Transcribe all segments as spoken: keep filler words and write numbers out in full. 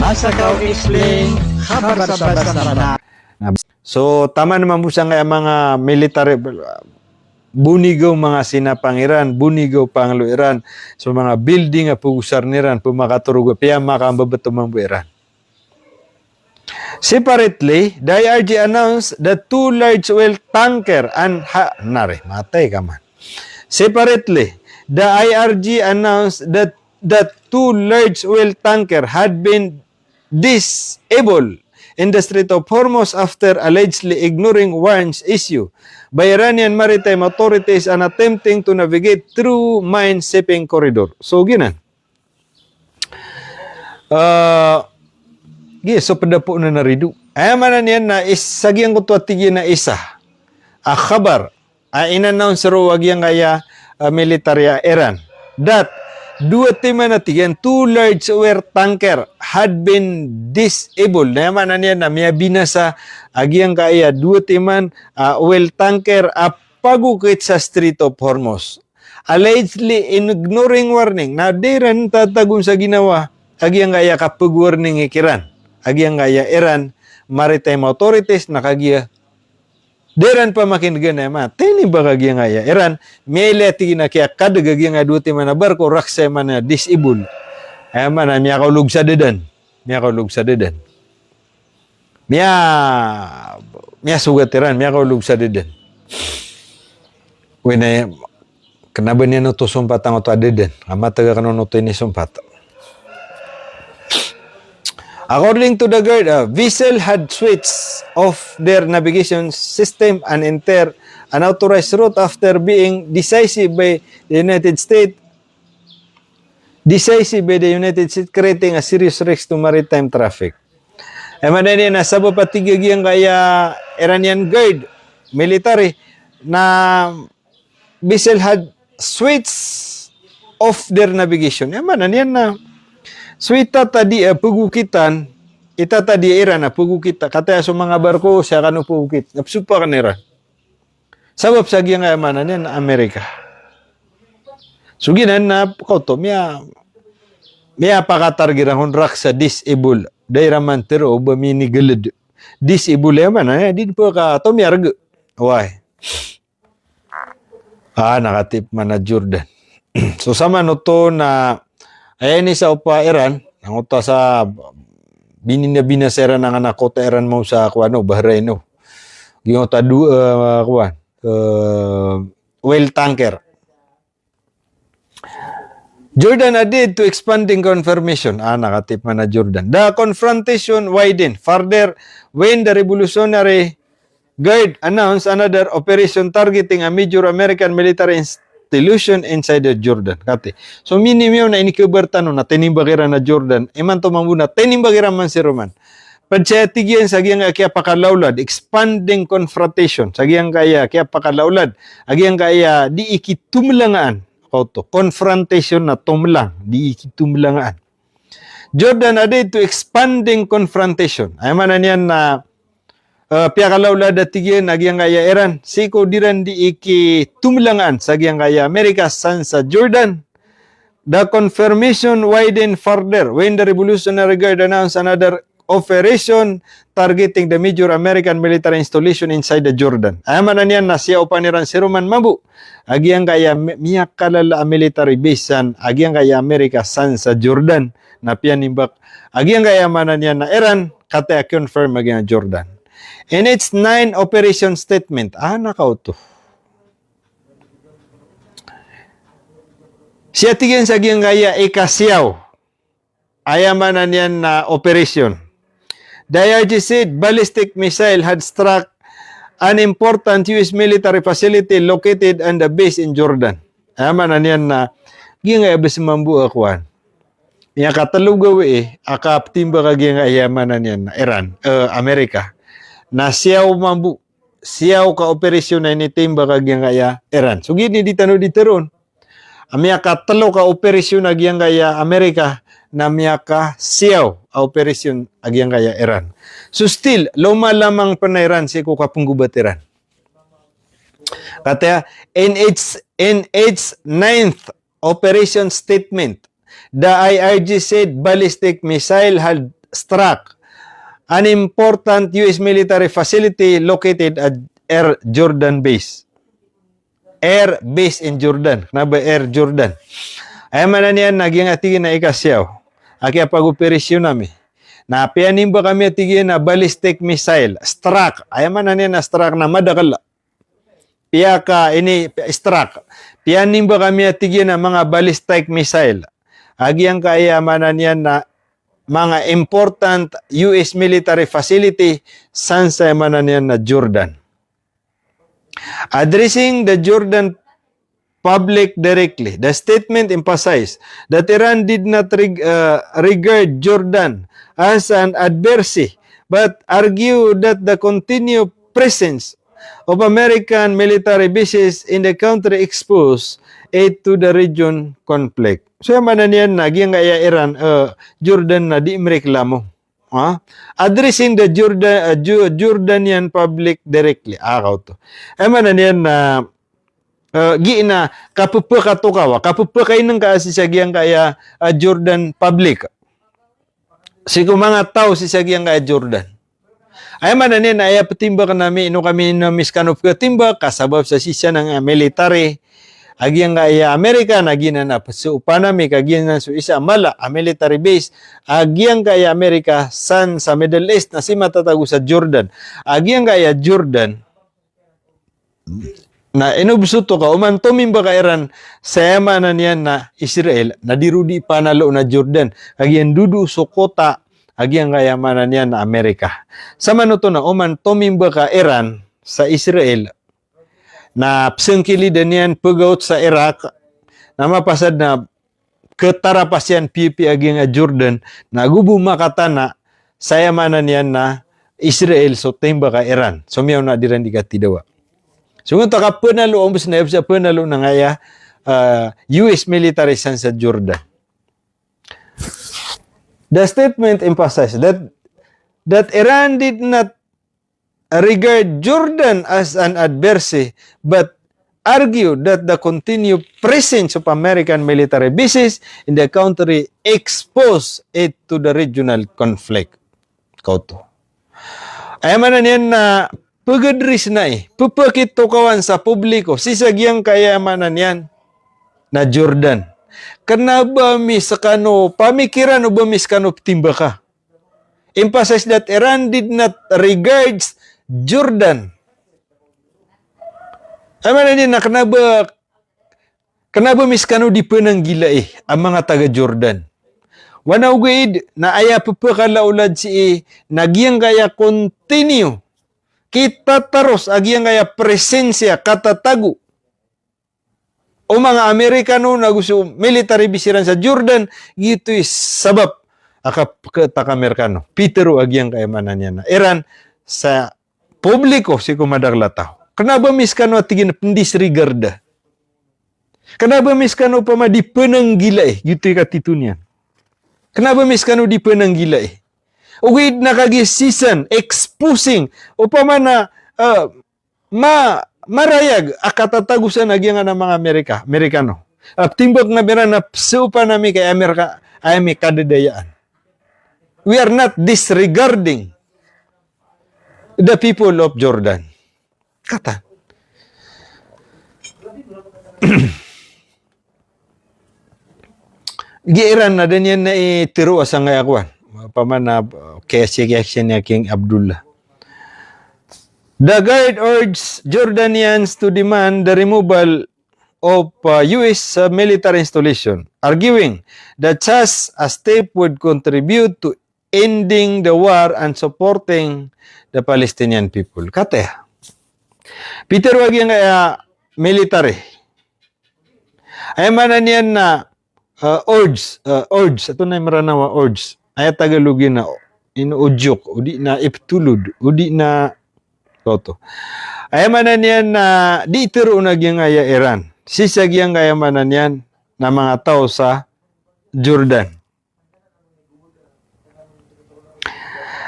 Asakaw Explain, khabar sa basa Banat. So, taman mambo sangkaya manga military, bonigaw manga sinapang iran, bonigaw panglo iran. So, manga building a pagosarn iran, pmakatorog a piyamakambebet mambo iran. Separately, the I R G announced the two large oil tanker and ha-, nari, matay ka man. Separately, the I R G announced that, that two large oil tanker had been disabled in the Strait of Hormuz after allegedly ignoring warnings issued by Iranian maritime authorities and attempting to navigate through mine shipping corridor. So, giyanan. Ah, gi, so pd a pn a narido. Aya maana niyan na is-, sa giyangkoto a tig iyan a isa a khabar a in-announce roo a giyangkaya, ah, military a Iran. That, dowa timan a tig iyan, two large oil tanker had been disabled. Na aya maana niyan na miyabinasa a giyangkaya dowa timan a oil tanker a pagokit sa Strait of Hormuz. Allegedly ignoring warning. Na di iran tatagon sa ginawa a giyangkaya kapag-warning ikiran a giyangkaya Iran maritime authorities na kagiya di iran pamakin'gan aya maana. Tinimbak a giyangkaya Iran, miyailay a tig iyan a kiyakadg a giyangkaya dowa timan a barko, rakhsa aya maana disable. Aya maana miyakaolog sa ddan. Miyakaolog sa ddan. Miya, miyasogat iran, miyakaolog sa ddan. Oway na, kna ba niyan oto sompat angkoto a ddan. Ka matag akn on oto inisompat. According to the guard, ah, vessel had switched off their navigation system and entered unauthorized route after being decisive by the United States, decisive by the United States, creating a serious risk to maritime traffic. Aya maana niyan na sabap a tig a giyangkaya Iranian guard, military, na vessel had switched off their navigation. Aya maana niyan na so itatadi a pagokitan, itatadi a Iran a pagokita, kataya so manga barko, sii kano pagokit. Na psopak iran. Sabap sa giyangkaya maana niyan na Amerika. So giyanan na kaoto, miya, miyapakatarget iran on rakhsa disable. Da iran man tero o ba minigaled. Disable aya maana niyan, di pka, to miyarg. Oway. Ah, na kati pman a Jordan. So samanoto na, aya ini sa opa Iran, angkoto sa bini na binasa iran angkanan a kota iran mambo sa kowan o, Bahrain o. Giyangkoto a do, eh, kowan, eh, oil tanker. Jordan added to expanding confrontation. Ah, na kati pman a Jordan. The confrontation widened further when the Revolutionary Guard announced another operation targeting a major American military institution inside the Jordan. Kati. So mini miyaona ini khabar tano na tinimbak iran a Jordan. Imanto mambo na tinimbak iran man siroman. Pd sa tig iyan sa giyangkaya kiyapakalaolad, expanding confrontation. Sa giyangkaya kiyapakalaolad a giyangkaya di ikitomlangaan. Kaoto, confrontation na tomlang, di ikitomlangaan. Jordan added to expanding confrontation. Aya maana niyan na, eh, piyakalaolad a tig iyan a giyangkaya Iran sii ko di ran di ikitomlangaan sa giyangkaya Amerika san sa Jordan. The confrontation widened further when the Revolutionary Guard announced another operation targeting the major American military installation inside the Jordan. Aya maana niyan na siyaopan iran siroman mambo a giyangkaya mi-, miyakalala a military base san a giyangkaya Amerika san sa Jordan. Na piyanimbak a giyangkaya maana niyan na Iran, kataya confirm a giyangkaya Jordan. In its nine operation statement, ah, na kaoto. Siya tig iyan sa giyangkaya ikasiyaw. Aya maana niyan na operation. The I R G said ballistic missile had struck an important U S military facility located on the base in Jordan. Aya maana niyan na giyangkaya bes mambo a kowan. Miyakatlo gawii a kaptimbak a giyangkaya maana niyan na Iran, eh, Amerika. Na siyaw mambo, siyaw ka operasyon a initimbak a giyangkaya Iran. So giya ini di tano di teroon a miyakatlo ka operasyon a giyangkaya Amerika na miyakasiyaw a operasyon a giyangkaya Iran. So still, lomalamang pn a Iran sii ko kapnggobat iran. Kataya, in its, in its ninth operation statement, the I R G said ballistic missile had struck an important U S military facility located at Air Jordan base. Air base in Jordan. Kena ba Air Jordan? Aya maana niyan na giyangkai a tig iyan a ikasiyaw a kiyapagoperisyon ami na piyanimbak ami a tig iyan a ballistic missile. Struck. Aya maana niyan na struck na madakel. Piyaka ini, struck. Piyanimbak ami a tig iyan a manga ballistic missile a giyangkai a maana niyan na manga important U S military facility san sa aya maana niyan na Jordan. Addressing the Jordan public directly, the statement emphasized that Iran did not reg-, uh, regard Jordan as an adversary, but argued that the continued presence of American military bases in the country exposed it to the region conflict. So, aya maana niyan na giyangkai a Iran, uh, Jordan na di mreklamo. Ha? Addressing the Jordan, uh, Ju-, Jordanian public directly. Ah, kaoto. Aya maana niyan na, uh, giya na kapepakatokawa, kapepakainengka sii sa giyangkai a, uh, Jordan public. Sii ko manga taw sii sa giyangkai a Jordan. Aya maana niyan na aya petimbak ami, ino kami, ino ami sekano peketimbak, ka sabap sa sii sa nang military a giyangkai a Amerika, na giyanan a pesopan ami ka giyanan so isa a mala a military base a giyangkai a Amerika san sa Middle East na sii matatago sa Jordan. A giyangkai a Jordan na ino besoto ka oman tomimbak a Iran sa aya maana niyan na Israel, na di ron di panalo na Jordan ka giyandodo so kota a giyangkai a maana niyan na Amerika. Samanoto na oman tomimbak a Iran sa Israel, na pesengkilid iyan pegaot sa Iraq, na mapasad na ketarapas iyan piyapiya a giyangkai a Jordan, na go bo makatana sa aya maana niyan na Israel so timbak a Iran. So miyaona di ran di katidawa. So ngan ta ka penalo ombes na aya bes a penalo na ngaya, uh, U S military san sa Jordan. The statement emphasized that, that Iran did not regard Jordan as an adversary, but argued that the continued presence of American military bases in the country exposed it to the regional conflict. Kaoto. Aya maana niyan na pegedris na i, pepekitokawan sa publiko sii sa giyangkai a maana niyan na Jordan. Kena ba ami sekano pamikiran o ba ami sekano petimbaka. Emphasize that Iran did not regards Jordan. Aya maana niyan na kena ba, kena ba ami sekano di penanggilai a manga taga Jordan. Wana ogaid na aya pepekalaolad sii na giyangkai a continue, kitataros a giyangkai a presensya, katatago o manga Amerikano na go so military base iran sa Jordan, giyoto i sabap a kapeketaka Amerikano. Pitero a giyangkai a maana niyan na Iran sa publiko sii ko madakel a taw. Kena ba ami sekano a tig iyan a pendisregard a. Kena ba ami sekano opama di penanggilai, giyoto i katito niyan. Kena ba ami sekano di penanggilai. Ogaid na kagiya sii san, exposing, opama na, ah, ma-, marayag a katatago san a giyangkanan a manga Amerika, Amerikano. A petimbak ami ran na pesopan ami ka aya Amerika, aya ami kadadayaan. We are not disregarding the people of Jordan. Katan. Giya Iran na da niyan na itero a sangkaya kowan. Opama na, uh, kaya siya, kaya siya niya King Abdullah. The Guide urged Jordanians to demand the removal of, uh, U S military installation, arguing that such a step would contribute to ending the war and supporting the Palestinian people. Kataya. Pitero a giyangkaya military. Aya maana niyan na, uh, urge, uh, urge. Antonaa i Meranaw a urge? Aya Tagalog iyan na, ino, odyok, o di na ipetolod, o di na, toto. Aya maana niyan na di tero na giyangkaya Iran. Sii sa giyangkaya maana niyan na manga taw sa Jordan.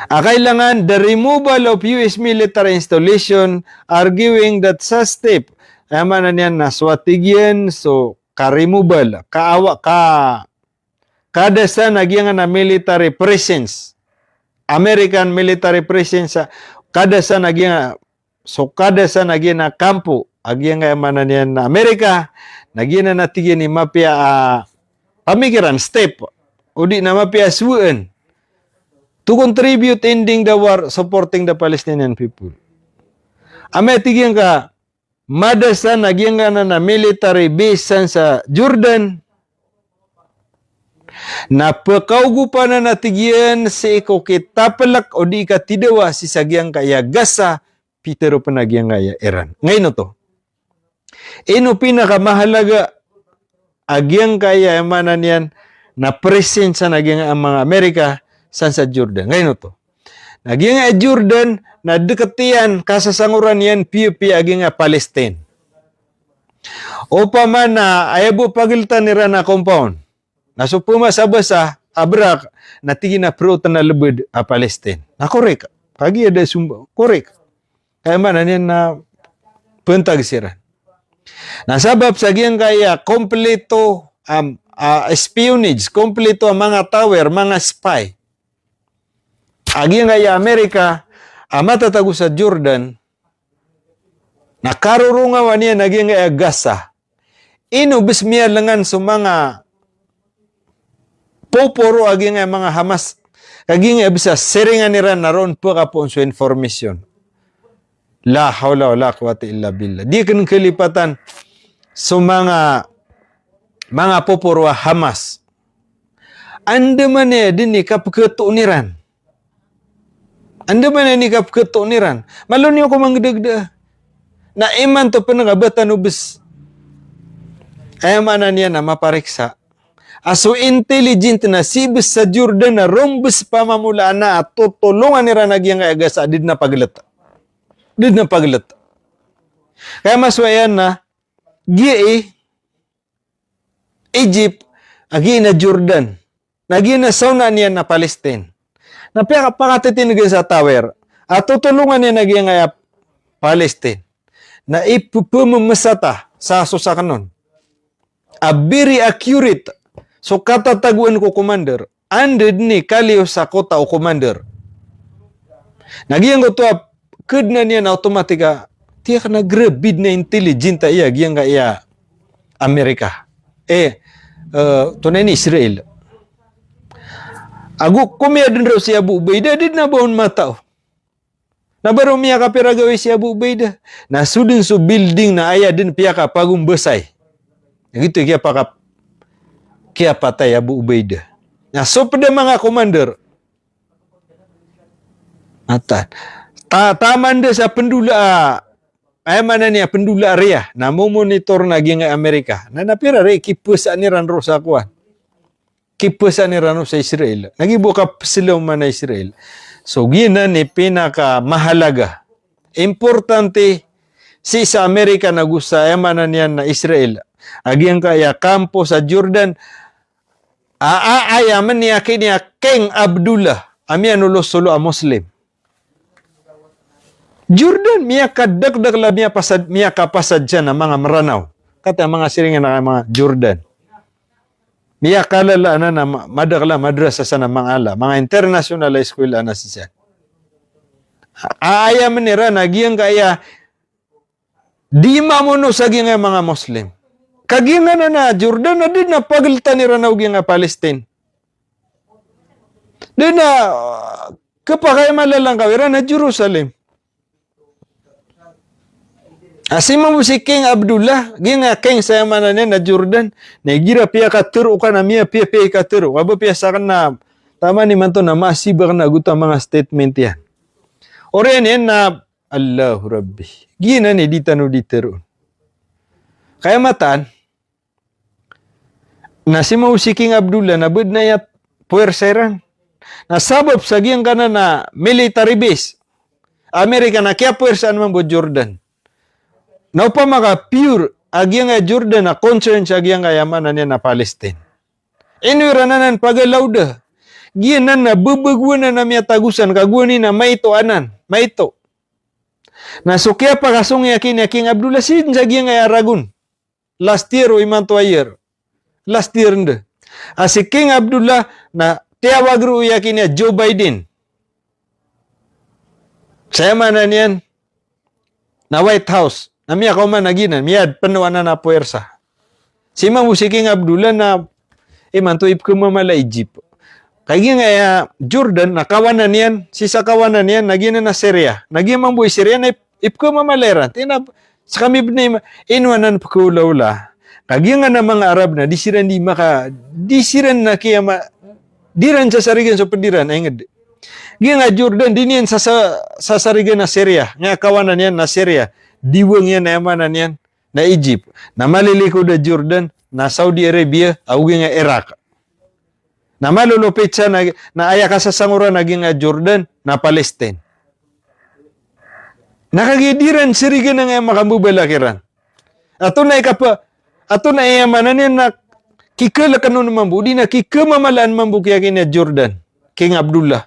A kailangan the removal of U S military installation, arguing that such step, aya maana niyan na so a tig iyan, so ka-removal, kaawa, ka-, kadasan a giyangkanan a military presence American military presence sa kadasan a giya, so kadasan a giya na kampo a giyangkaya maana niyan na Amerika, na giyanan a tig iyan i mapiya a pamikiran, step, odi na mapiya a sowaan to contribute ending the war, supporting the Palestinian people. Amay a tig iyan ka madasan a giyangkanan a military base san sa Jordan, na pekaogopan anan a tig iyan sii ko kitapelek odi katidawa sii sa giyangkaya Gaza, pitero pen a giyangkaya Iran. Ngaino oto? Ino pinakamahalaga a giyangkaya, aya maana niyan na presence san a giyangkaya manga Amerika san sa Jordan. Ngaino oto? Na giyangkaya Jordan na deket iyan, kasasangoran iyan piyapiya a giyangkaya Palestine. Opama na aya bo pageltan iran a compound, na so pemasa basa a berak, na tig iyan a perootan a lebed a Palestine. Na korek. Kagiya da somba, korek. Kaya maana niyan na pentag siran. Na sabap sa giyangkaya kompleto, am, a espionage, kompleto a manga tower, manga spy a giyangkaya Amerika a matatago sa Jordan, na karorongawan iyan a giyangkaya Gaza. Ino bes miyalengan so manga poporo a giyangkaya manga Hamas, ka giyangkaya bes a siringan iran na roo pekapoon so information. La hawla wala quwwata illa billah. Di ken kalipatan so manga, manga poporo a Hamas. Andamanaya den i kapeketoon iran. Andamanaya den i kapeketoon iran. Malo niyo ko manggedageda. Na imanto pen ka ba tano bes, aya maana niyan na mapariksa a so intelligent na sii bes sa Jordan na roo bes pamamolaan a totolongan iran a giyangkaya Gaza a di den a pagelet. Di den a pagelet. Kaya masowa iyan na giya i Egypt, a giya i na Jordan, na giya i na saonaan iyan na Palestine. Na piyakapakatitindegen sa tower a totolongan iyan a giyangkaya Palestine. Na ipepememesata sa so saken on a very accurate so katatagoan ko commander. Anda den i kaliyo sa kota o commander. Na giyangkoto a kedna niyan automatic a tiyak na grabe den a intelligent a iya giyangkaya Amerika. Eh, eh, tonaa ini, Israel. Ago komiya den roo si Abu Ubaidah, di den a ba on matao. Na ba roo miyakapira gawii si Abu Ubaidah? Na so den so building na aya den piyakapagombasay. Na giyoto i kiyapaka-, kiyapatay Abu Ubaidah. Na so ped a manga commander, atan. Ta-, taman da sa pendola a, aya maana niyan, pendola a riya. Na momonitor na giyangkaya Amerika. Na, na pira riya i kipesaan iran roo sa kowan. Kipesaan iran roo sa Israel. Na giya bo kapeselaw man a Israel. So, giyanan i pinakamahalaga, importante, sii sa Amerika nago sa, aya maana niyan na Israel, a giyangkaya kampo sa Jordan, a, a, aya meniya ki niya King Abdullah a miyanolosolo a Muslim. Jordan, miyakadakdakl a miyapasad, miyakapasad san a manga Meranaw. Katii a manga siringan a manga Jordan. Miyakalala anan a ma-, madakl a madrasa san a manga ala, manga international a eskwela anan sii san. A-, aya meniran a giyangkaya di mamono sa giyangkaya manga Muslim. Ka giyangkanan a Jordan a di den a pageltan iran o giyangkaya Palestine. Di den a, ah, kepakay a malalang ka iran a Jerusalem. A sii mambo si King Abdullah, giyangkaya king sa, aya maana niyan na Jordan, na igira piyakatero ka na miyapiyapiya i katero, ka ba piya saken na taman imanto na masibak na goto a manga statement iyan. Oriyan iyan na Allahu Rabbi. Giyanan i di tano di teroon. Kaya mataan, na sii mambo si King Abdullah na ba den a aya puwersa iran. Na sabap sa giyangkanan a military base Amerika na kiyapuwersaan mambo Jordan. Na opama ka pure a giyangkaya Jordan a concern sa giyangkaya, aya maana niyan na Palestine. Ino iran anan pagalawda? Giyanan na bebegowan anan a miyatago san, ka gowani na maito anan, maito. Na so kiyapakasong iyan ki niya King Abdullah sii den sa giyangkaya Aragon. Last year o imanto a year. Last year nden. A si King Abdullah na tiyawag roo iyan ki niya Joe Biden. Saya maana niyan na White House, na miyakaoma na giyanan, miyad pn o anan a puwersa. Si mambo si King Abdullah na imanto ipkhamamala Egypt. Kagiya nga aya Jordan na kawanan iyan, sii sa kawanan iyan na giyanan a Syria. Na giya mambo i Syria na ip-, ipkhamamala iran. Tig iyan a, skami bnay ma-, ino anan pkhaolaola. Kagiya nga na manga Arab na di siran di maka-, di siran na kiyama-, di ran sasarigan so pd iran, ay ngd. Giya nga Jordan, di niyan sasa-, sasarigan a Syria. Nga kawanan iyan na Syria. Diwang iyan, aya maana niyan na Egypt. Na malilikod a Jordan na Saudi Arabia, ago giya nga Iraq. Na malolopit san na, na aya kasasangoran a giya nga Jordan na Palestine. Na kagiya di ran sarigan a nga aya makambabalak iran. Ato na ikapa-, ato na aya maana niyan na kikhalkan on mambo, di na kikhamamalaan mambo kiya kini a Jordan, King Abdullah.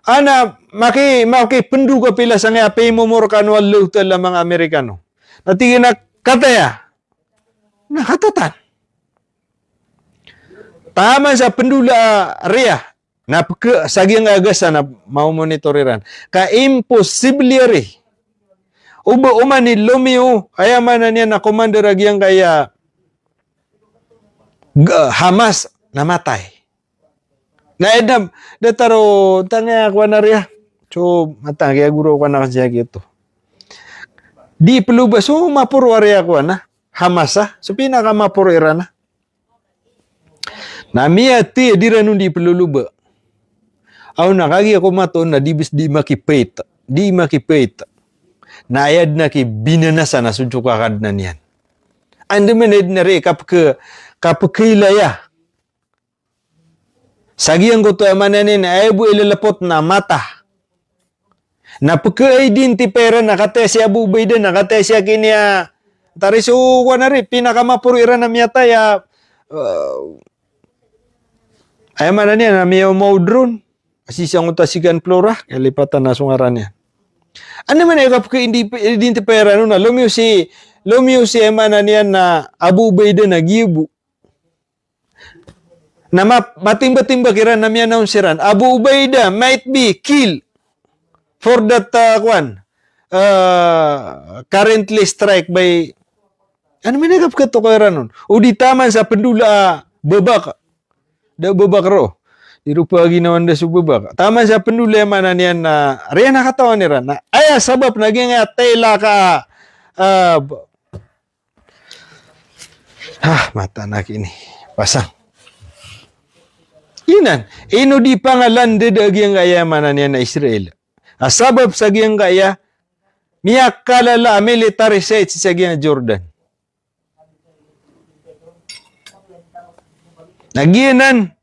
Ana maki-, makipndog a pila sangkaya pimomorkaan o Allahu Ta'ala a manga Amerikano. Na tig iyan a kataya. Na katatan. Taman sa pndola a Riyadh, na pkha-, sa giya nga Gaza na mamomonitor iran. Ka imposible ari. O ba oman i lomiyo, aya maana niyan na commander a giyangkaya g-, Hamas na matay. Na aya dn, datar o tangaya kowan a Riyadh. So, matang, kiyagoro ko anan sii giyoto. Di ploba, so maporo a Riyadh kowan a Hamas a, so pinakamaporo iran a. Na miyathay a di ran on di ploloba. Aw na kagiya ko matoon na di bs di makipait, di makipait. Na aya dn a kibinanasa na so diyoko a Kadnan iyan. Andamanaya dn ari kapkha-, kapkhailaya. Sa giyangkoto aya maana niyan, aya bo i lalapot na mata. Na pkha-identify iran a kataya si Abu Ubaidah, na kataya si a kini a, tari so kowan ari, pinakamaporo iran a miyatay a, eh, aya maana niyan, na miyaoma o drone, sii sangkoto a second floor a, kalipatan a so ngaran iyan. Andamanaya kapkha-indi-, identify iran on na lomiyo si, lomiyo si aya maana niyan na Abu Ubaidah na giya bo. Na ma-, matimbatimbak iran na mi-announce iran, Abu Ubaidah might be killed for that, uh, kwan, uh, currently strike by, andamanaya kapkha-, tokaw iran on. O di taman sa pndola a babak. Da babak roo. Di ropaginawan da so babak. Taman sa pndola aya maana niyan na, riyan a katawan iran. Na aya sabap na giyangkaya tayla ka, uh, Ha, mataan a kini. Pasang. Inan, ino di pangalandad a giyangkaya maana niyan na Israel. A sabap sa giyangkaya, miyakalala a military site sa giyangkaya Jordan. Na giyanan,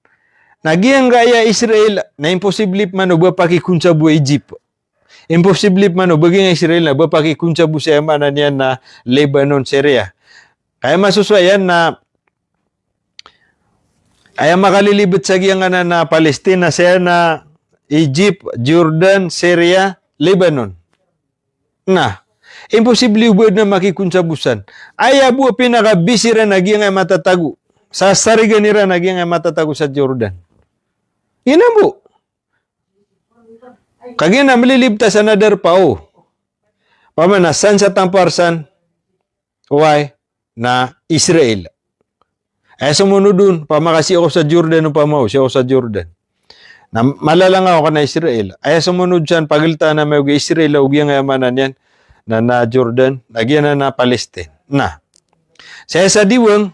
na giyangkaya Israel, na imposible pman o ba pakikonsabo a Egypt. Imposible pman o ba giyangkaya Israel na ba pakikonsabo sa aya maana niyan na Lebanon, Syria. Ka aya masosowa iyan na aya makalilibet sa giyangkanan a Palestine na saya na Egypt, Jordan, Syria, Lebanon. Na, imposible o ba dn a makikonsabo san. Aya bo a pinakabisi ran a giyangkaya matatago. Sasarigan iran a giyangkaya matatago sa Jordan. Inan bo. Kagiya na mlilibet a san a darpa o. Pamana san sa tampar san, oway, na Israel. Aya somonod on, pamakasi ako sa Jordan, opama o, si ako sa Jordan. Na malalang ako ka na Israel. Aya somonod san, pagltaan amay o giyangkaya Israel, o giyangkaya maana niyan, na, na Jordan, na giyanan na Palestine. Na, saya sa diwang,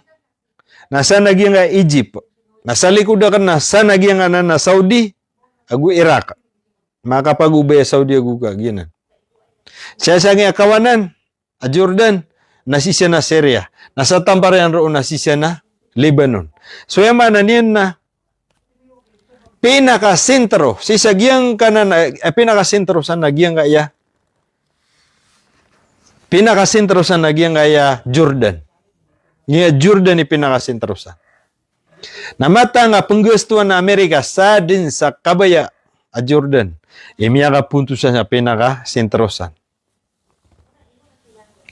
na san a giyangkaya Egypt. Na sa likod akn na san a giyangkanan na Saudi, ago Iraq. Makapagobay a Saudi ago ka, giyanan. Saya sa giyangkaya kawanan a Jordan, na sii san a Syria. Na sa tampar iyan roo na sii san a Lebanon. So aya maana niyan na pinakasentro, sii sa giyangkanan, eh, pinakasentro san na giyangkaya Pinakasentro san na giyangkaya Jordan. Giya Jordan i pinakasentro san. Na mataan a pnggastowan a Amerika sa dn sa kabaya a Jordan i miyakaponto san sa pinakasentro san.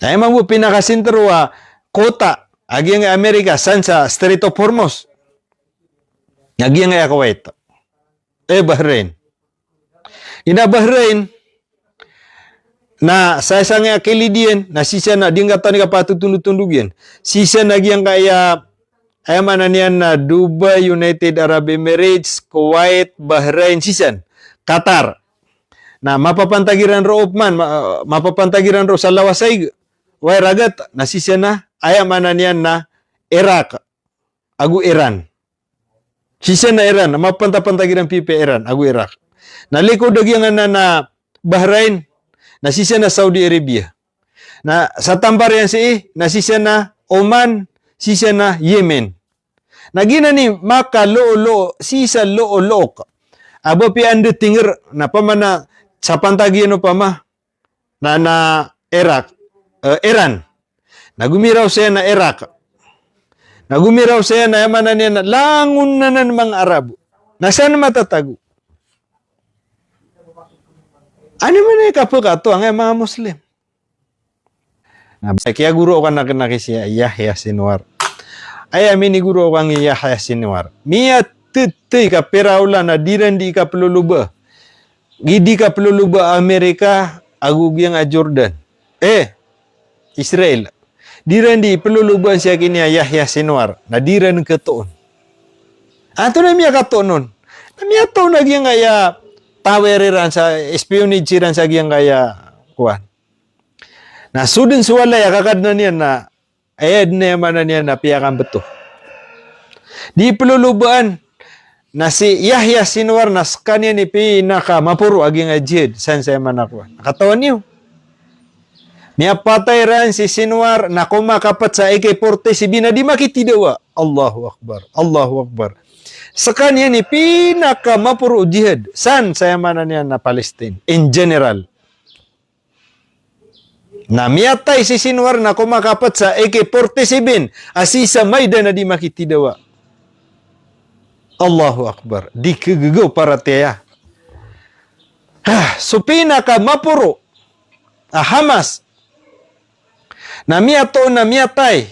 Na aya mambo pinakasentro a kota a giyangkaya Amerika san sa Strait of Hormuz. Na giyangkaya Kuwait. Eh, Bahrain. Ina Bahrain, Na saya sangkaya kilid iyan, na sii saya na di ngka tano kapatotondotondog iyan. Sii saya na giyangkaya, aya maana niyan na Dubai, United Arab Emirates, Kuwait, Bahrain, sii saya na Qatar. Na mapapantag iran roo Oman, ma-, mapapantag iran roo sa lawas a ig, oway, ragat, na sii saya na, aya maana niyan na Iraq ago Iran. Sii saya na Iran, mapantapantag iran pipiya Iran ago Iraq. Na likod a giyangkanan a Bahrain, na sii saya na Saudi Arabia. Na sa tampar iyan sii, na sii saya na Oman, sii saya na Yemen. Na giyanan i makaloloo, sii sa loloo ka. Aba piya anda tinger, na pamana sa pantag iyan opama na, na Iraq, eh, Iran. Na gomiraw saya na Iraq. Na gomiraw saya na aya maana niyan na langon anan manga Arabo. Na san matatago? Ano man i kapekatoa angkaya manga Muslim? Na ba kiyagoro ko aken a kna ki si Yahya Sinwar. Aya minigoro ko angkaya Yahya Sinwar, miyatetey ka pira olan a di ran di kapeloloba. Gii di kapeloloba Amerika ago giyangkaya Jordan. Eh, Israel. Di ran di pelolobaan sii aki niyan Yahya Sinwar. Na di ran katoon. Antonaa i miyakatoon on? Na miyatoon a giyangkaya tower iran sa, espionage iran sa giyangkaya kowan. Na so den so walay a kakadnan iyan na, aya den, aya maana niyan na piyakambeto. Di pelolobaan na si Yahya Sinwar na sekaniyan i pinakamaporo a giyangkaya jihad san sa aya maana kowan. Katawan iyo. Miyapatay ran si Sinwar na komakapet sa A K forty-seven a di makitidawa. Allahu Akbar. Allahu Akbar. Sekaniyan i pinakamaporo o jihad san sa aya maana niyan na Palestine in general. Na miyatay si Sinwar na komakapet sa A K forty-seven a sii sa maidan a di makitidawa. Allahu Akbar. Di kegegaw paratiyaya. Ha, so pinakamaporo a Hamas na miyatoon a miyatay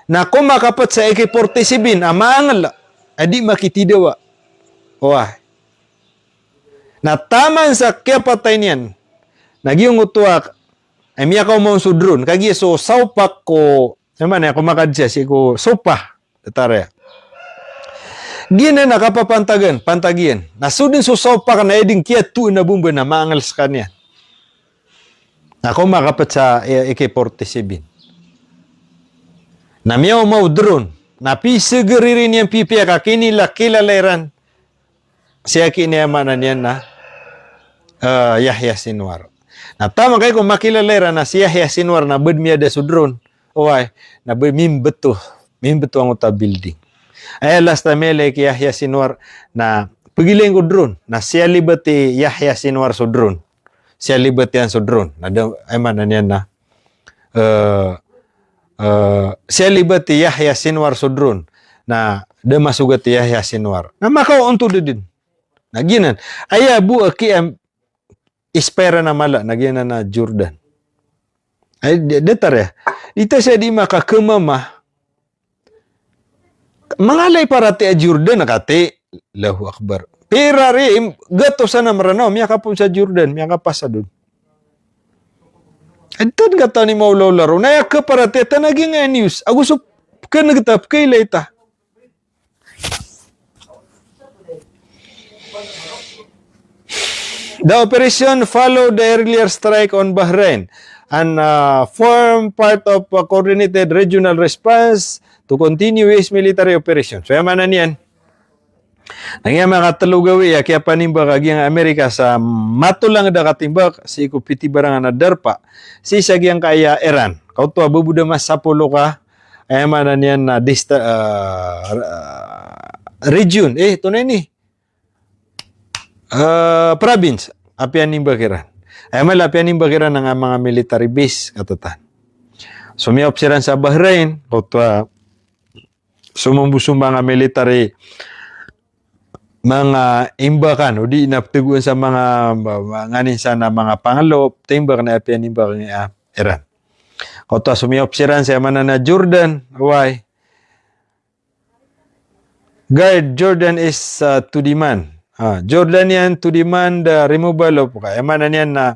na komakapet sa A K forty-seven a mangel a di makitidawa. Oway. Na taman sa kiyapatay niyan na giyangkoto a, eh, miyakaoma on so drone. Kagiya so sawpak ko, aya maana, komakadsa sii ko sopa. Datar aya. Giyanan a kapapantagan, pantag iyan. Na so den so sawpak na aya den kiyatoon a bomba na mangel sekaniyan. Na komakapet sa, eh, A K forty-seven. Na miyaoma o drone. Na pisegeririn iyan pipiya ka kinilakilala iran sii aki niyan, aya maana niyan na, eh, Yahya Sinwar. Na taman ka iko makilala iran na si Yahya Sinwar na bed miyada so drone. Oway, na bed mimbeto, mimbeto angkoto a building. Aya last a miyailay ki Yahya Sinwar na pegilay ko drone. Na siyalibat i Yahya Sinwar so drone. Siyalibat iyan so drone. Na da, aya maana niyan na, eh, eh, siyalibat i Yahya Sinwar so drone. Na da masogat i Yahya Sinwar. Na makaontod den. Na giyanan. Aya bo a kiyaispira a mala na giyanan a Jordan. Ay, d-, datar aya. Ita siya di makakemama. Mangalay paratiyaya Jordan kati. Allahu Akbar. Pira ri, im-, gatos a Mranaw, miyakapoon sa Jordan, miyakapasad on. Ed tan ka tani maolaola ron. Na aya keparatiyaya tano a giyangkaya news. Ago so keneg ta, pekailay ta. The operation followed the earlier strike on Bahrain and, uh, form part of a coordinated regional response to continue U S military operations. So, aya maana niyan na giyangkaya makatelo gawii a kiyapanimbak a giyangkaya Amerika sa matolanged a katimbak sii ko pitibarangan a darpa sii sa giyangkaya Iran. Kaoto a bo bo da masapolo ka, aya maana niyan na dista-, ah, ah, region. Eh, tonaa ini? Ah, province a piyanimbak iran. Aya mala a piyanimbak iran na manga military base, katatan. So miyaop siran sa Bahrain, kaoto a somombo so manga military, manga imbakan, odi na petegoan sa manga, ma-, ma-, nganin sa na manga pangelo, timbak na aya piyanimbak iyan a Iran. Kaoto a so miyaop siran sa aya maana na Jordan, oway. Guide, Jordan is, uh, to demand. Ah, Jordanian to demand the removal of, aya maana niyan na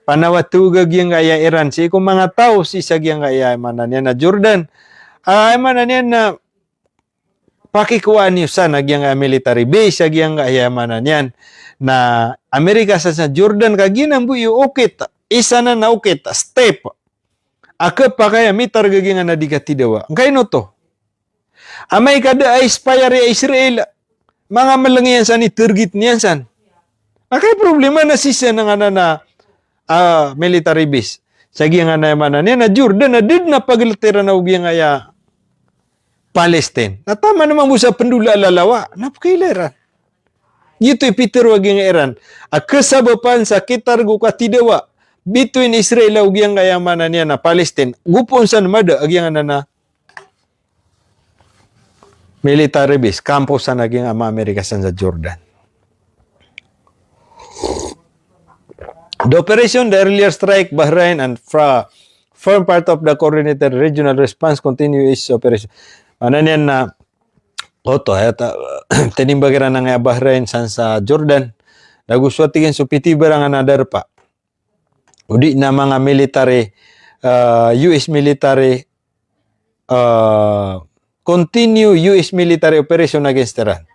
Panawato giyangkaya Iran sii ko manga taw sii sa giyangkaya aya maana niyan na Jordan. Ah, aya maana niyan na pakikowaan iyo san a giyangkaya military base a giyangkaya aya maana niyan na Amerika san sa Jordan ka giyanan bo i okit. Isa nan a okit, step. A khapakay a mitarga giyangkanan a di katidawa. Angkaino oto? Amay ka da a-inspire i Israel, manga mlng iyan san i target niyan san. Angkaya problema na sii sa giyangkanan a, ah, military base. Sa giyangkanan aya maana niyan na Jordan, na da dn a pagltiran o giyangkaya Palestine. Na taman mambo sa pndola a lalawa, na pkailay ran. Giyoto i pitharo a giyangkaya Iran a kasabapan sa kitarga o katidawa between Israel ago giyangkaya maana niyan na Palestine. Gopoon san mada a giyangkanan a military base, kampo san a giyangkaya Amerika san sa Jordan. The operation, the earlier strike Bahrain and fra-, form part of the coordinated regional response continue its operation. Maana niyan na, oto, aya ta-, tinimbang iran angkaya Bahrain san sa Jordan. Nago so tig iyan so pitibarang a darpa. O di na manga military, ah, U S military, ah, continue U S military operation against Iran.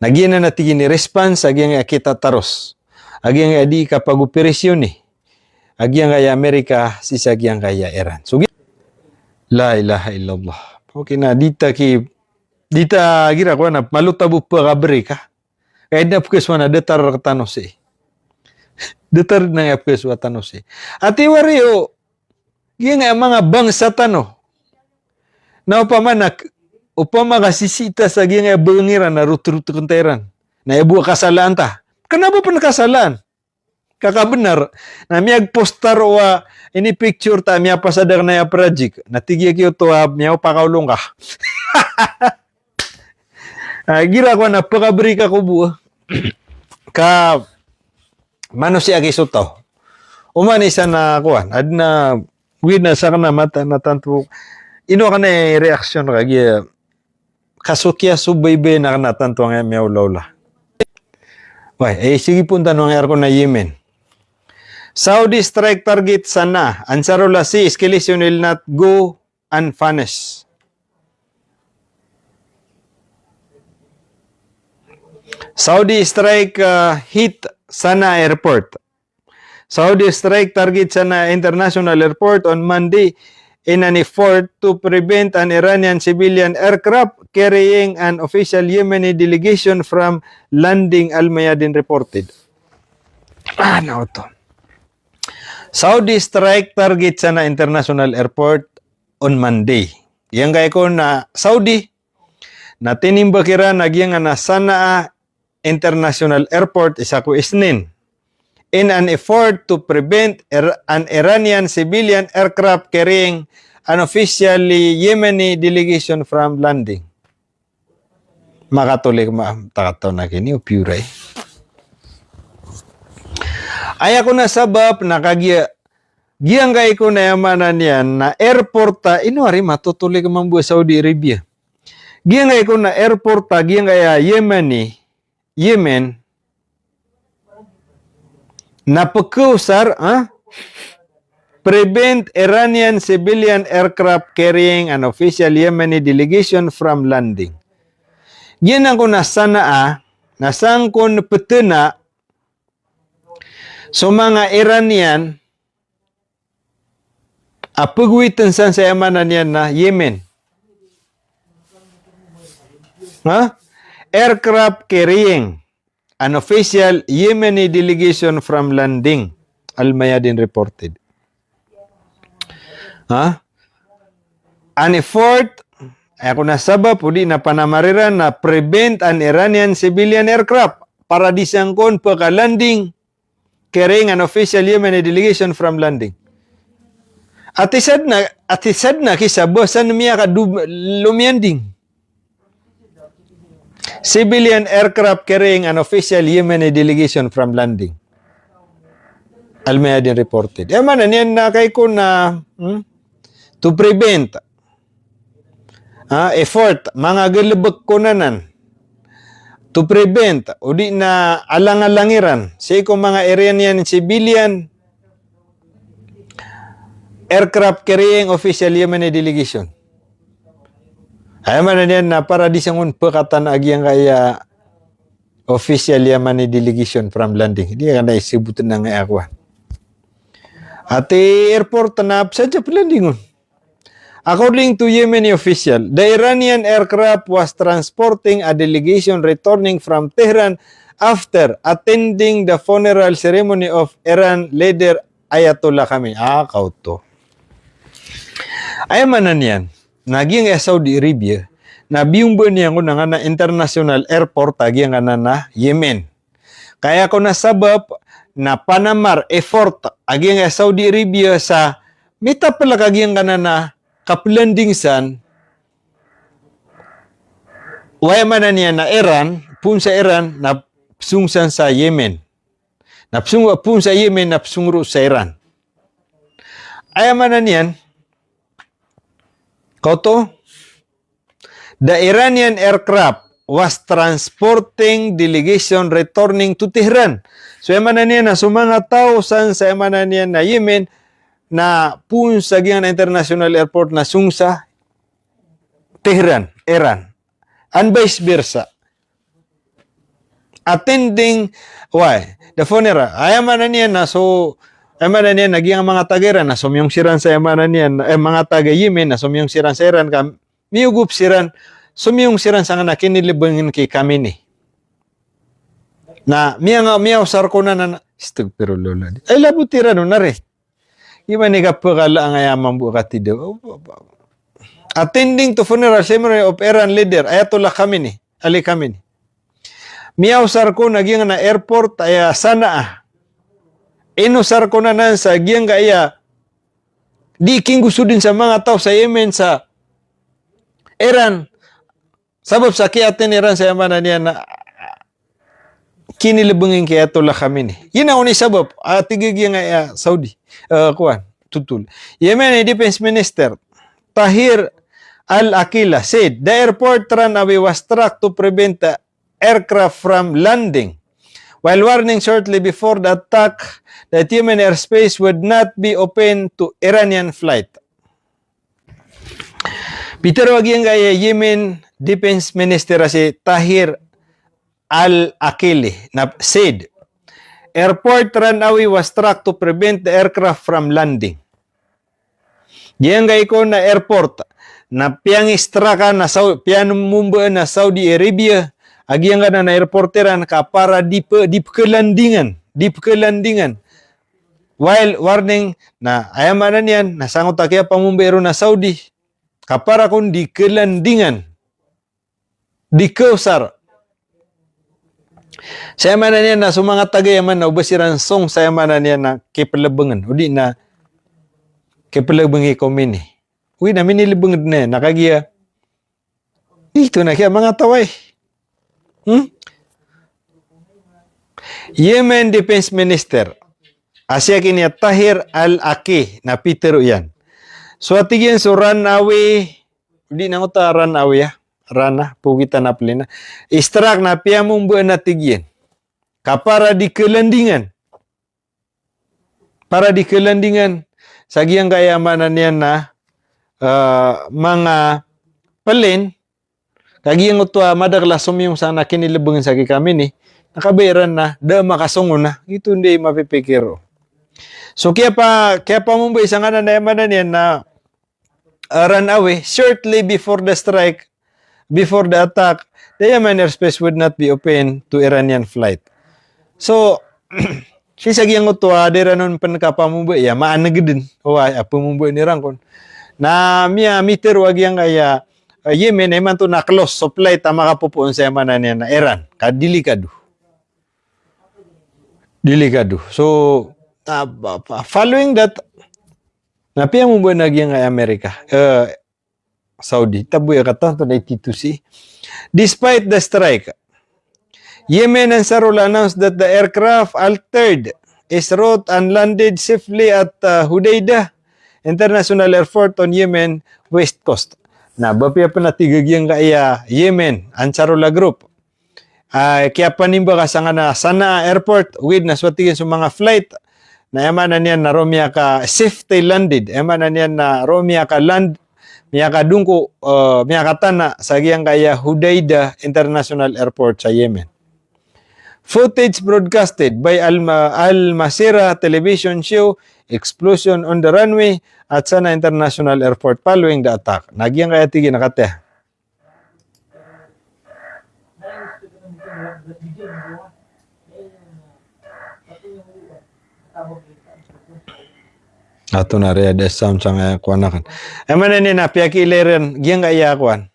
Na giyanan a tig iyan i response a giyangkaya kitataros a giyangkaya di kapag-operasyon i a giyangkaya Amerika sii sa giyangkaya Iran. So, gi-, la ilaha illallah. Okay na, di ta ki-, di ta gira ko na, malo ta bo pkabri ka. Kaya di na pkhasowa na datar rktano sii. Datar na nga pkhasowa tano sii. Ati wari o, giyangkaya manga bangsa tano. Na opama na k-, opama ka sisii ta sa giyangkaya bng iran na rot-rot kn ta iran. Na aya bo a kasalaan ta. Kna ba pn kasalaan? Ka kabnar. Na miyagpostar o a ini picture ta miyapasad akn aya project. Na tig iyan giyoto a miyaopakaolong ka. Ah, gira ko na pkabri ka ko bo. Ka manosiya ki so taw. Oman isa na kowan, adn a wina sakn a mataan a tanto. Ino akn a reaction ka giya, kasokiya so baybay na akn a tanto angkaya miyaolaola. Way, eh, sige pn tano angkaya rkon a Yemen. Saudi strike target Sana'a. Ansarullah say escalation will not go unpunished. Saudi strike, uh, hit Sana'a airport. Saudi strike target Sana'a International Airport on Monday in an effort to prevent an Iranian civilian aircraft carrying an official Yemeni delegation from landing, Al Mayadin reported. Ah, na oto. Saudi strike target Sana'a International Airport on Monday. Giyangkai kon a Saudi, na tinimbang iran a giyangkanan a Sana'a International Airport, isa ko Isnin, in an effort to prevent Ir-, an Iranian civilian aircraft carrying an officially Yemeni delegation from landing. Makatolik ma, takataw na kini o piyoray. Aya kon a sabap na kagiya, giyangkai kon a aya maana niyan na airport a, ino ari matotolik mambo a Saudi Arabia. Giyangkai kon a airport a, giyangkai a Yemeni, Yemen, na pkhaosar, ha? Prevent Iranian civilian aircraft carrying an official Yemeni delegation from landing. Giyanan kon a Sana'a, na sangkon ptna so manga Iranian a pagowitn san sa aya maana niyan na Yemen. Ha? Aircraft carrying an official Yemeni delegation from landing, Al Mayadin reported. Ha? An effort, aya kon a sabap, odi na panamar iran na prevent an Iranian civilian aircraft, para di sangkon pkha-landing, carrying an official Yemeni delegation from landing. Ati sadn a, ati sadn a kisabasan miyaka du-, lomiyanding. Civilian aircraft carrying an official Yemeni delegation from landing. Al Mayadin reported. Aya maana niyan na kagiya kon a, hmm? To prevent. Ah, effort, manga galbk kon anan. to prevent, o di na alang-alang iran sii ko manga Iranian civilian aircraft carrying official Yemeni delegation. Aya maana niyan na para di sangon pekatan a giyangkaya official Yemeni delegation from landing. Di ka na isebut na nga akuan. Ati airport na pesa ja pelanding on. According to Yemeni official, the Iranian aircraft was transporting a delegation returning from Tehran after attending the funeral ceremony of Iran leader Ayatollah Khamenei. Ah, kaoto. Aya maana niyan na giyangkaya Saudi Arabia na biyomba niyan ko na ngana international airport a giyangkanan a Yemen. Ka aya ko na sabap na panamar, effort a giyangkaya Saudi Arabia sa mitapelek a giyangkanan a kapelanding san, aya maana niyan na Iran, poon sa Iran na pesong san sa Yemen. Na pesong, poon sa Yemen na pesong roo sa Iran. Aya maana niyan, kaoto, the Iranian aircraft was transporting delegation returning to Tehran. So aya maana niyan na so manga taw san sa aya maana niyan na Yemen na poon sa giyangkanan a international airport na song sa Tehran, Iran. And vice versa. Attending, why? The funeral. Aya maana niyan na so, aya maana niyan na giyangkai a manga taga Iran na somiyong siran sa aya maana niyan, eh, manga taga Yemen na somiyong siran sa Iran ka miyogop siran, somiyong siran sangkanan a kinilebengn ki Khamenei. Na miyanga, miyaosar ko na, na, na, astagfirullahaladzim. Ay, labot iran on, na re. Iman i kapekala angkaya mambo a katida. Attending to funeral ceremony of Iran leader Ayatollah Khamenei, Ali Khamenei. Miyaosar ko na giyangkanan a airport aya Sana'a. Inosar ko na nan sa giyangkaya di kinggosodn sa manga taw sa Yemen sa Iran. Sabap sa ki-attend iran sa aya maana niyan na kinilebengn ki Ayatollah Khamenei. Giyanan i sabap a tig a giyangkaya Saudi, eh, kuwan, tutol. Yemeni Defense Minister Tahir Al-Aqili said the airport runway was struck to prevent the aircraft from landing, while warning shortly before the attack that Yemen airspace would not be open to Iranian flight. Pitharo a giyangkaya Yemen Defense Minister a si Tahir Al-Aqili na said, airport runway was struck to prevent the aircraft from landing. Giyangkai ko na airport na piyangistraka na Sau-, piyamombaan a Saudi Arabia a giyangkanan a airport iran ka para di pe-, di pekelandingan, di pekelandingan. While warning, na aya maana niyan na sangoto a kiyapamombaan ron a Saudi ka para kon di kelandingan, di keosar. Sa aya maana niyan na so manga taga Yaman na o ba siran song sa aya maana niyan na kipelebengn, o di na kipelebengi Khamenei. Wi na minilebengd na, na kagiya Ito na kiya manga taw ay. Hmm? Yemen Defense Minister a siyakin iyan Tahir Al-Aqili na pitharo iyan. So a tig iyan so runway, di na ngota runway a, rana, pugitan a plane a. Istrak na piyamombaan a tig iyan. Ka para di kelandingan. Para di kelandingan sa giyangkaya maana niyan na, eh, manga plane, ka giyangkoto a madakel a somiyong sa na kinilebeng sa ki Khamenei, na kabaya iran na da makasong on a, giyoto i mapipikir o. So kiyapa-, kiyapamombai sangkanan a aya maana niyan na, uh, run away shortly before the strike, before the attack, the Yemen airspace would not be open to Iranian flight. So, sii sa giyangkoto a da iran on pen kapamombai a maaneg den, oway, a pemombai iran kon. Na miya-, mitharo a giyangkaya, uh, Yemen, imanto na close so flight a makapopoon sa aya maana niyan na Iran, ka delikado. Delikado. So, uh, following that, na piyamombai na giyangkaya Amerika, uh, Saudi. Taboya katanto na ititho sii. Despite the strike, Yemen Ansarullah announced that the aircraft altered its route and landed safely at, uh, Hodeidah International Airport on Yemen west coast. Na ba piya pen a tig a giyangkaya Yemen Ansarullah Group ah, kiyapanimbaka sangkanan a Sana'a Airport, ogaid na so tig iyan so manga flight, na aya maana niyan na roo miyaka-safety landed, aya maana niyan na roo miyaka-land, miyakadongko, ah, miyakatana sa giyangkaya Hodeidah International Airport sa Yemen. Footage broadcasted by Al-, Al Masirah television show explosion on the runway at Sana'a International Airport following the attack. Na giyangkaya tig iyan a kataya. Ato na riya da sound sangkaya kowan aken. Aya maana niyan na piyakiilay iran giyangkaya kowan,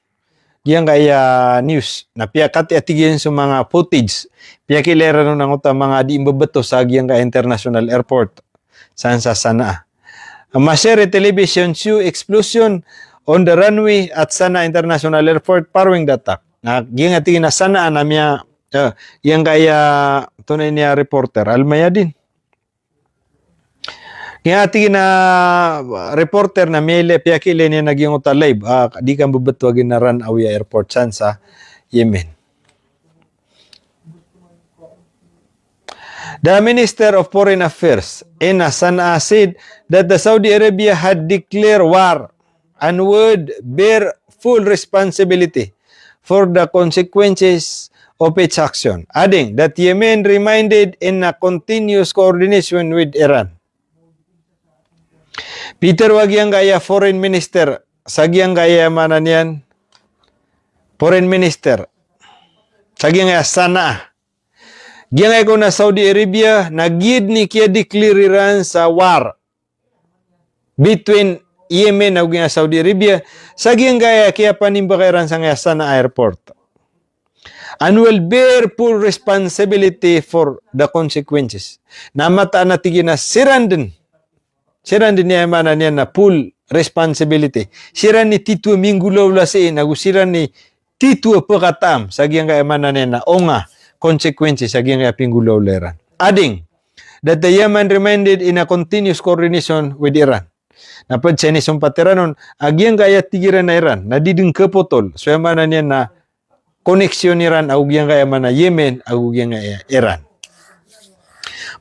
giyangkaya news. Na piyakati a tig iyan so manga footage. Piyakiilay iran on angkoto a manga di mbebeto sa giyangkaya international airport san sa Sana'a. Masirah television show explosion on the runway at Sana'a International Airport following the attack. Na giyangkaya tig iyan a Sana'a na miya, eh, giyangkaya, antonaa ini a reporter, Al Mayadeen. Giyangkaya tig iyan a reporter na miyailay, piyakiilay niyan a giyangkoto a live, ah, di kambebeto a ginaran a wiya airport san sa Yemen. The Minister of Foreign Affairs in Sana'a said that the Saudi Arabia had declared war and would bear full responsibility for the consequences of its action, adding that Yemen remained in a continuous coordination with Iran. Pitharo a giyangkaya foreign minister, sa giyangkaya maana niyan, foreign minister, sa giyangkaya Sana'a. Giyangkaya kon a Saudi Arabia, na giya dn i kiya-declare iran sa war between Yemen ago giyangkaya Saudi Arabia, sa giyangkaya kiyapanimbaka iran sangkaya Sana'a airport. And will bear full responsibility for the consequences. Na mataan a tig iyan a siran dn, siran dn i aya maana niyan na full responsibility. Siran i titho a minggolawla sii, nago siran i titho a pkataam sa giyangkaya maana niyan na onga consequences sa giyangkaya pinggolawla iran. Adding that the Yemen remained in a continuous coordination with Iran. Na pd sa inisompat iran on a giyangkaya tig iran a Iran na di dn kapotol so aya maana niyan na connection iran ago giyangkaya maana Yemen ago giyangkaya Iran.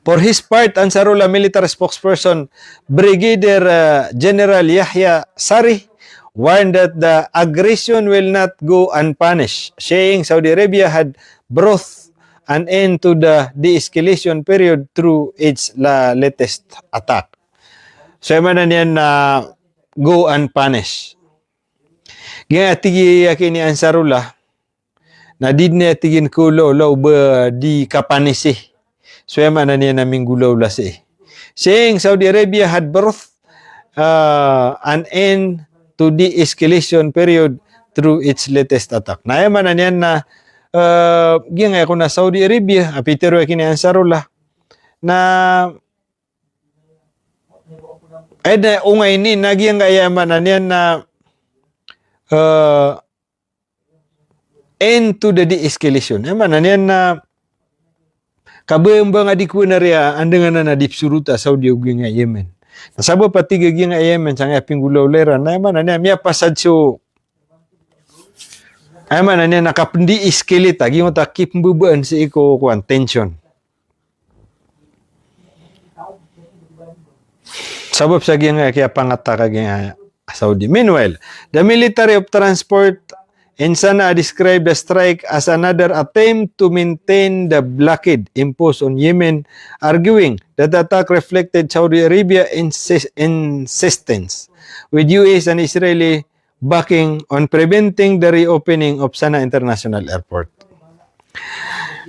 For his part, Ansarullah military spokesperson Brigadier, uh, General Yahya Saree warned that the aggression will not go unpunished, saying Saudi Arabia had brought an end to the de-escalation period through its la-, latest attack. So aya maana niyan na go unpunished. Giyangkaya tig iyan a kini Ansarullah, na di dn aya tig iyan khaolawla o ba di kapanisi so aya maana niyan na minggolawla sii. Saying Saudi Arabia had brought, uh, an end to de-escalation period through its latest attack. Na aya maana niyan na, uh, giyangkaya kon a Saudi Arabia, a pitharo a kini Ansarullah, na aya dn a onga ini na giyangkaya maana niyan na, uh, end to the de-escalation. Aya maana niyan na kabaya mbanga di ko na riya andangan a di psorota a Saudi ago giyangkaya Yemen. Na sabap a tig a giyangkaya Yemen sangkaya pinggolawla iran, na aya maana niyan miyapasad so, aya maana niyan na kapndi-escalate a giyangkoto a kipmbabaan sii ko kowan, tension. Sabap sa giyangkaya kiyapangatak a giyangkaya Saudi. Meanwhile, the military of transport in Sana'a described the strike as another attempt to maintain the blockade imposed on Yemen, arguing that the attack reflected Saudi Arabia insis-, insistence with U S and Israeli backing on preventing the reopening of Sana'a International Airport.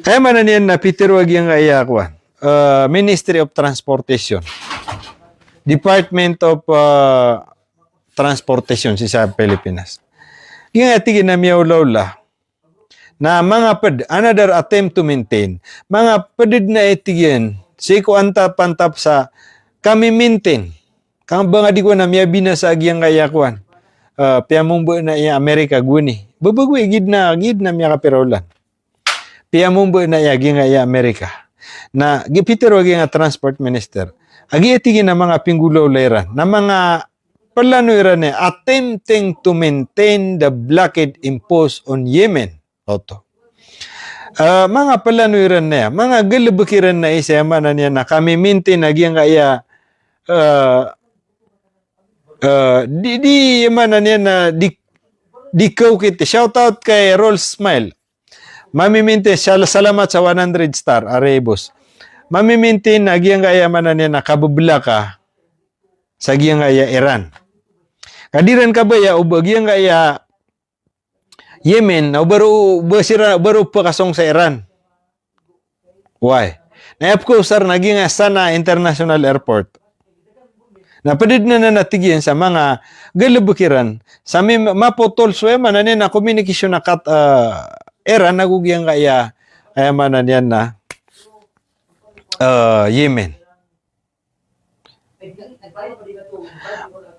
Aya maana niyan na pitharo a giyangkaya kowan, uh, Ministry of Transportation, Department of, uh, Transportation sii sa Pilipinas. Giyangkaya tig iyan a miyaolawla na manga pd, another attempt to maintain. Manga pd dn a tig iyan sii ko antap-antap sa kami-maintain. Kambanga di ko na miyabinasa a giyangkaya kowan. Ah, piyamomba na iya Amerika gowani. Babago i gid na, gid na miyakapira olan. Piyamomba na iya giyangkaya Amerika. Na gi pitharo a giyangkaya transport minister a giya tig iyan a manga pinggolawla iran na manga plano iran a attempting to maintain the blockade imposed on Yemen. Oto. Ah, manga plano iran na aya, manga galbk iran na isa, aya maana niyan na kami-maintain a giyangkaya, ah, ah, di, di, aya maana niyan na di, di kaokit. Shout out kay Rolls Smile. Mami-maintain, sal-, salamat sa one hundred star, ari boss. Mami-maintain a giyangkaya, aya maana niyan na kabblaka sa giyangkaya Iran. Ka di ran kabaya o ba giyangkaya Yemen, na o ba roo, o ba siran, o ba roo pkhasong sa Iran. Why? Na aya pkhaosar na giyangkaya Sana'a International Airport. Na pd dn anan a tig iyan sa manga galbk iran sa mi-, mapotol so, aya maana niyan na, communication a Qat-, ah, Iran ago giyangkaya, aya maana niyan na, ah, Yemen.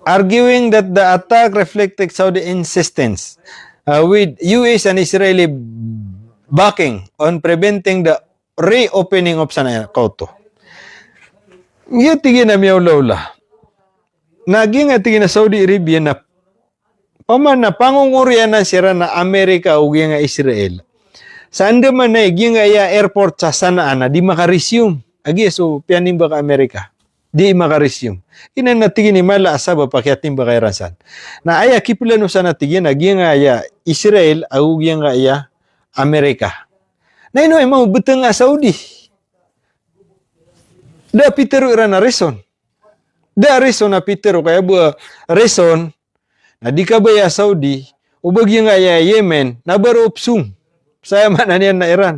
Arguing that the attack reflected Saudi insistence, uh, with U S and Israeli backing on preventing the reopening of Sana'a. Kaoto. Giya tig iyan a miyaolaola. Na giyangkaya tig iyan a Saudi Arabia na pman na pangongoriyanan siran a Amerika ago giyangkaya Israel. Sa andamanaya giyangkaya airport sa Sana'a na di makaresume. A giya so piyanimbaka a Amerika. Di makaresume. Giyanan a tig iyan i mala a sabap a kiyatimbaka iran san. Na aya kiplano san a tig iyan a giyangkaya Israel ago giyangkaya Amerika. Na ino aya mabtng a Saudi? Da a pitharo iran a reason. Da a reason a pitharo, kaya bo a reason na di kabaya a Saudi o ba giyangkaya Yemen na ba roo psong sa, aya maana niyan na, Iran.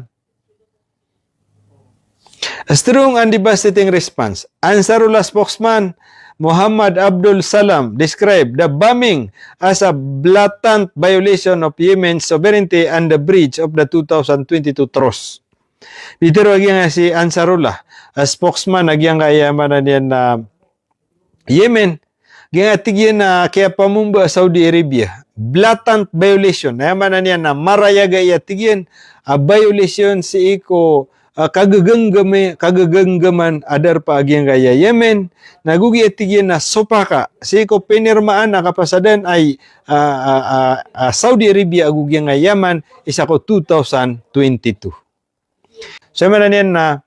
A strong and devastating response. Ansarullah spokesman Muhammad Abdul Salam described the bombing as a blatant violation of Yemen's sovereignty and the breach of the two thousand twenty-two truce. Pitharo a giyangkaya si Ansarullah, a spokesman a giyangkaya, aya maana niyan na, Yemen, giyangkaya tig iyan a kiyapamomba a Saudi Arabia. Blatant violation. Aya maana niyan na marayag a aya tig iyan a violation sii ko, ah, kagaganggami-, kagaganggaman a darpa a giyangkaya Yemen. Na go giya tig iyan a sopaka sii ko pinirmaan a kapasadan ay, ah, ah, ah, ah, Saudi Arabia ago giyangkaya Yaman isa ko two thousand twenty-two. So, aya maana niyan na,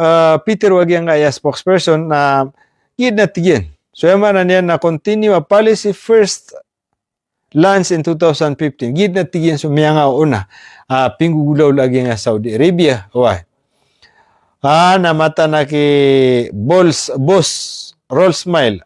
ah, pitharo a giyangkaya spokesperson na giya dn a tig iyan. So, aya maana niyan na continue a policy first launched in two thousand fifteen. Giya dn a tig iyan so miyangaoona, ah, pinggogolawla a giyangkaya Saudi Arabia. Oway. Ah, na mataan a ki Bols-, Boss Rolls Smile.